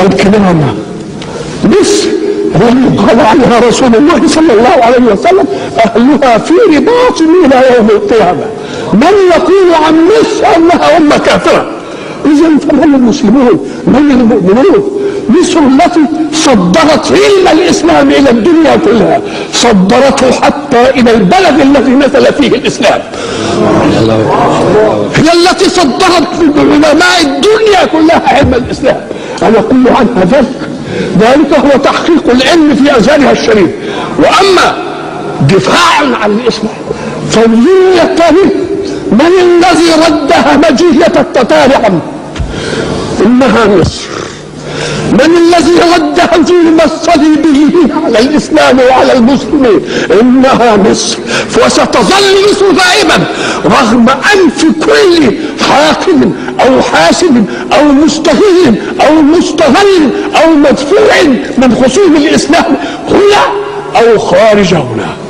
الكرامة. مصر التي قال عنها رسول الله صلى الله عليه وسلم أهلها في رباط إلى يوم القيامة. من يقول عن مصر أنها أمة كافرة؟ إذن فمن المسلمون؟ من المؤمنون؟ مصر التي صدرت علم الإسلام إلى الدنيا كلها، صدرته حتى إلى البلد الذي نزل فيه الإسلام. هي التي صدرت علماء الدنيا كلها علم الإسلام. أنا أقول عنها ذلك، ذلك هو تحقيق العلم في أزهارها الشريف. وأما دفاعا عن الإسلام فانظروا التاريخ، من الذي رد همجية التتار عنه؟ إنها مصر. من الذي رد هجوم الصليبيين على الإسلام وعلى المسلمين؟ إنها مصر. وستظل مصر دائما رغم أنف كل حاكم أو حاسد أو مستغل أو مستغل أو مدفوع من خصوم الإسلام هنا أو خارج هنا.